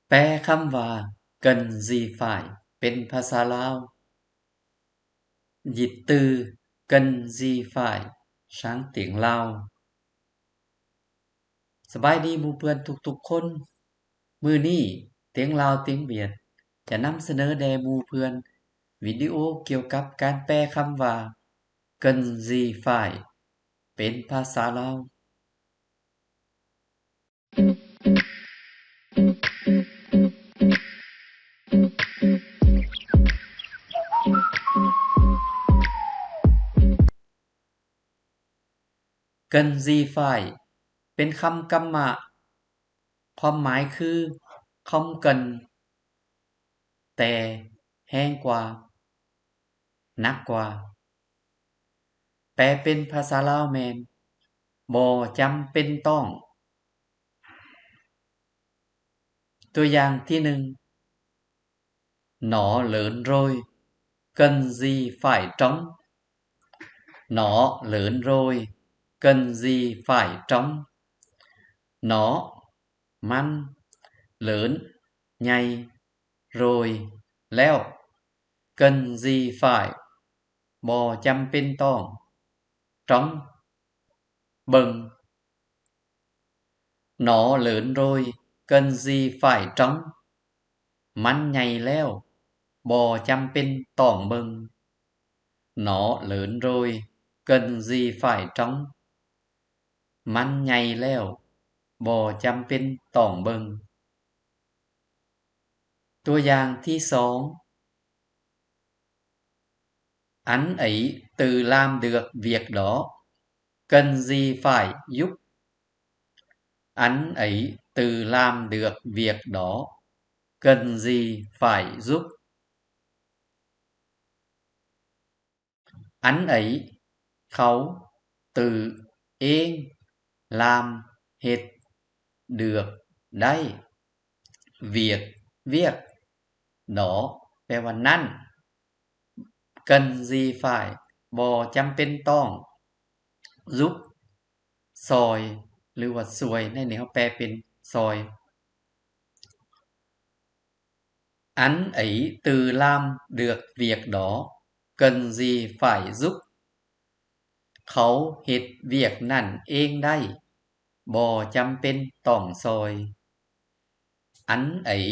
ແປຄຳວ່າ ເກີນຊີຝ້າຍ ເປັນພາສາລາວ. ຍິດຕື່ ເກີນຊີຝ້າຍ ຊາງຕຽງລາວ. ສະບາຍດີໝູ່ເພື່ອນທຸກໆຄົນ. ມື້ນີ້ ຕຽງລາວຕຽງຫວຽດ ຈະນຳສະເໜີແດ່ໝູ່ເພື່ອນ ວິດີໂອກ່ຽວກັບການແປຄຳວ່າ ເກີນຊີຝ້າຍ ເປັນພາສາລາວ. ເກີນຊີຝ້າຍ ເປັນຄຳກຳມະ ຄວາມໝາຍຄື ຄອມເກີນ ແຕ່ແຮງກວ່າ, ໜັກກວ່າ. ແປເປັນພາສາລາວແມ່ນ ບໍ່ຈຳເປັນຕ້ອງ. ຕົວຢ່າງທີໜຶ່ງ Nó lớn rồi, cần gì phải trống. Nó lớn rồi, cần gì phải trống. Nó ມັນ, ເລີນ ໃຫຍ່, ໂຣຍ ແລ້ວ, ເກີນຊີຝ້າຍ ບໍ່ຈຳເປັນຕ້ອງ, ຕ້ອງເບິ່ງ. Nó lớn rồi, cần gì phải trông. ມັນໃຫຍ່ແລ້ວ ບໍ່ຈຳເປັນຕ້ອງເບິ່ງ. Nó lớn rồi, cần gì phải trông. ມັນໃຫຍ່ແລ້ວ ບໍ່ຈຳເປັນຕ້ອງເບິ່ງ. ຕົວຢ່າງທີສອງ Anh ấy tự làm được việc đó, cần gì phải giúp. Anh ấy tự làm được việc đó, cần gì phải giúp. Anh ấy ເຂົາ tự ເອງ làm ເຮັດ được ໄດ້ việc ວຽກ đó ແປວ່ານັ້ນ cần gì phải ບໍ່ຈຳເປັນຕ້ອງ giúp ຊ່ອຍ ຫຼືວ່າຊ່ວຍ ໃນນີ້ເຮົາແປເປັນຊ່ອຍ. Anh ấy tự làm được việc đó, cần gì phải giúp. ເຂົາເຮັດວຽກນັ້ນເອງໄດ້ ບໍ່ຈຳເປັນຕ້ອງຊ່ອຍ. Anh ấy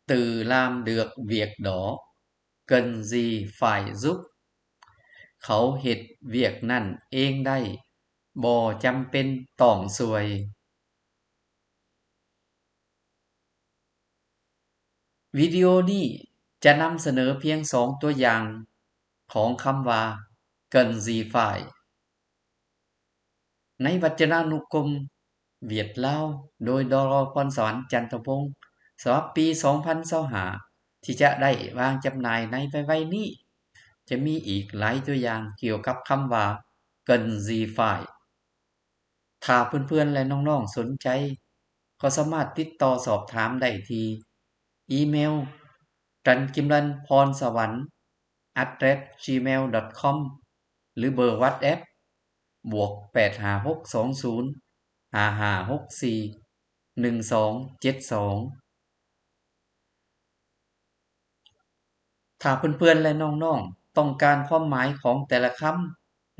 tự làm được việc đó, cần gì phải giúp. ເຂົາເຮັດວຽກນັ້ນເອງໄດ້ ບໍ່ຈຳເປັນຕ້ອງຊ່ວຍ. ວິດີໂອນີ້ຈະນຳສະເໜີພຽງສອງຕົວຢ່າງຂອງຄຳວ່າ ເກີນຊີຝ້າຍ ໃນວັດຈະນານຸກົມຫວຽດລາວ ໂດຍ ດຣ ພອນສະຫວັນ ຈັນທະວົງ ສະບັບປີສອງພັນຊາວຫ້າ ທີ່ຈະໄດ້ວາງຈຳໜ່າຍໃນໄວໆນີ້. ຈະມີອີກຫຼາຍຕົວຢ່າງກ່ຽວກັບຄຳວ່າ ເກີນຊີຝ້າຍ. ຖ້າເພື່ອນໆ ແລະ ນ້ອງໆ ສົນໃຈ ກໍສາມາດຕິດຕໍ່ສອບຖາມໄດ້ທີ່ອີເມວ tankimlanphorsawan at gmail dot com ຫຼື ເບີ WhatsApp ບວກ ແປດຫ້າຫົກສອງສູນ ຫ້າຫ້າຫົກສີ່ ໜຶ່ງສອງເຈັດສອງ. ຖ້າເພື່ອນໆ ແລະ ນ້ອງໆ ຕ້ອງການຄວາມໝາຍຂອງແຕ່ລະຄຳ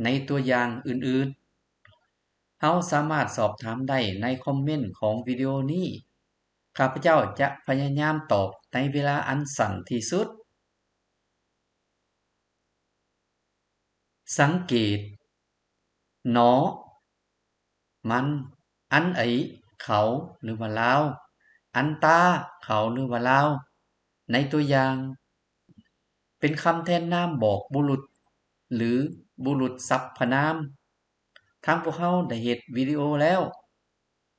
ໃນຕົວຢ່າງອື່ນໆ, ເຮົາສາມາດສອບຖາມໄດ້ໃນຄອມເມັນຂອງວິດີໂອນີ້. ຂ້າພະເຈົ້າຈະພະຍາຍາມຕອບໃນເວລາອັນສັ້ນທີ່ສຸດ. ສັງເກດ ເນາະ ມັນ, ອັນໄອ ເຂົາ ຫຼືວ່າລາວ, ອັນຕາ ເຂົາ ຫຼືວ່າລາວ. ໃນຕົວຢ່າງ ເປັນຄຳແທນນາມບອກບຸລຸດ ຫຼື ບຸລຸດສັບພະນາມ. ທາງພວກເຮົາໄດ້ເຮັດວິດີໂອແລ້ວ.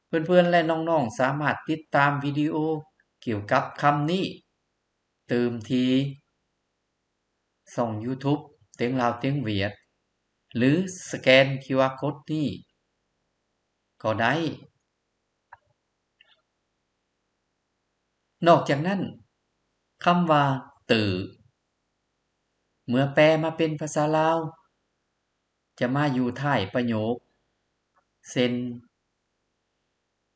ເພື່ອນໆ ແລະ ນ້ອງໆ ສາມາດຕິດຕາມວິດີໂອກ່ຽວກັບຄຳນີ້ຕື່ມທີ່ ຊ່ອງ YouTube ຕຽງລາວຕຽງຫວຽດ ຫຼື ສະແກນ ຄິວອາໂຄດນີ້ກໍໄດ້. ນອກຈາກນັ້ນ, ຄຳວ່າ ຕື່ ເມື່ອແປມາເປັນພາສາລາວ ຈະມາຢູ່ທ້າຍປະໂຫຍກ ເຊັ່ນ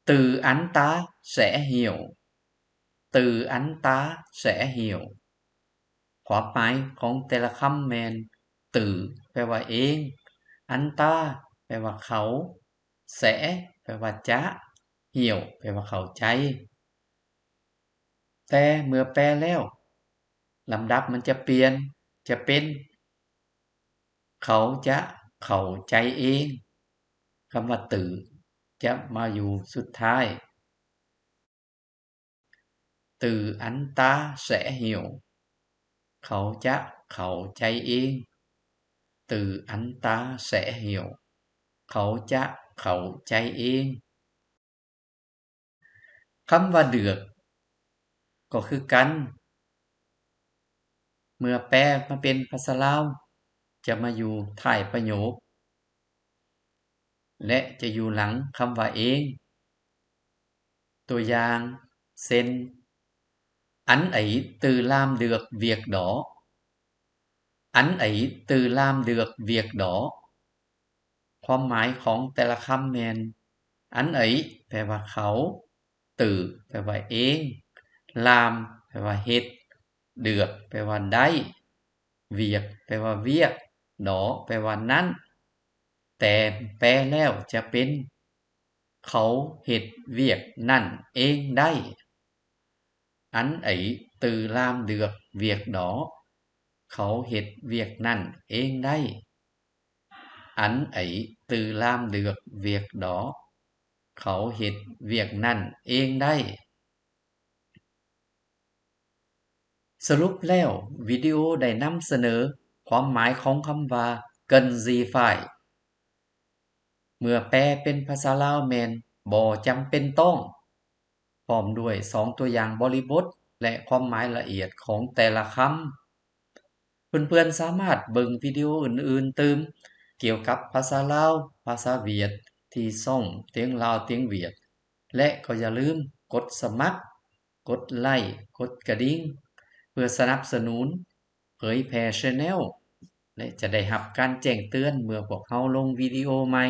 Từ anh ta sẽ hiểu. từ anh ta sẽ hiểu. ຄວາມໝາຍຂອງແຕ່ລະຄຳແມ່ນ từ ແປວ່າເອງ, anh ta ແປວ່າເຂົາ, sẽ ແປວ່າຈະ, hiểu ແປວ່າເຂົ້າໃຈ. ແຕ່ເມື່ອແປແລ້ວ ລຳດັບມັນຈະປ່ຽນ, ຈະເປັນ ເຂົາຈະເຂົ້າໃຈເອງ. ຄຳວ່າ từ ຈະມາຢູ່ສຸດທ້າຍ. Từ anh ta sẽ hiểu. ເຂົາຈະເຂົ້າໃຈເອງ. Từ anh ta sẽ hiểu. ເຂົາຈະເຂົ້າໃຈເອງ. ຄຳວ່າ được ກໍຄືກັນ, ເມື່ອແປມາເປັນພາສາລາວ ຈະມາຢູ່ທ້າຍປະໂຫຍກ ແລະ ຈະຢູ່ຫຼັງຄຳວ່າ ເອງ. ຕົວຢ່າງເຊັ່ນ Anh ấy tự làm được việc đó. Anh ấy tự làm được việc đó. ຄວາມໝາຍຂອງແຕ່ລະຄຳແມ່ນ anh ấy ແປວ່າເຂົາ, tự ແປວ່າເອງ, làm ແປວ່າເຮັດ, được ແປວ່າໄດ້, việc ແປວ່າວຽກ, đó ແປວ່ານັ້ນ. ແຕ່ແປແລ້ວຈະເປັນ ເຂົາເຮັດວຽກນັ້ນເອງໄດ້. Anh ấy tự làm được việc đó. ເຂົາເຮັດວຽກນັ້ນເອງໄດ້. Anh ấy tự làm được việc đó. ເຂົາເຮັດວຽກນັ້ນເອງໄດ້. ສະຫຼຸບແລ້ວ, ວິດີໂອໄດ້ນຳສະເໜີຄວາມໝາຍຂອງຄຳວ່າ cần gì phải. ເມື່ອແປເປັນພາສາລາວແມ່ນ ບໍ່ຈຳເປັນຕ້ອງ, ພ້ອມດ້ວຍສອງຕົວຢ່າງບໍລິບົດ ແລະ ຄວາມໝາຍລະອຽດຂອງແຕ່ລະຄຳ. ເພື່ອນໆສາມາດເບິ່ງວິດີໂອອື່ນໆຕື່ມກ່ຽວກັບພາສາລາວ, ພາສາຫວຽດ ທີ່ຊ່ອງ Tiếng Lào Tiếng Việt ແລະ ກໍຢ່າລືມກົດສະໝັກ, ກົດໄລ້, ກົດກະດິ່ງ ເພື່ອສະໜັບສະໜູນເຜີຍແຜ່ Channel ແລະ ຈະໄດ້ຮັບການແຈ້ງເຕືອນເມື່ອພວກເຮົາລົງວິດີໂອໃໝ່.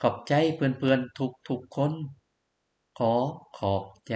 ຂອບໃຈເພື່ອນໆທຸກໆຄົນ. ຂໍຂອບໃຈ.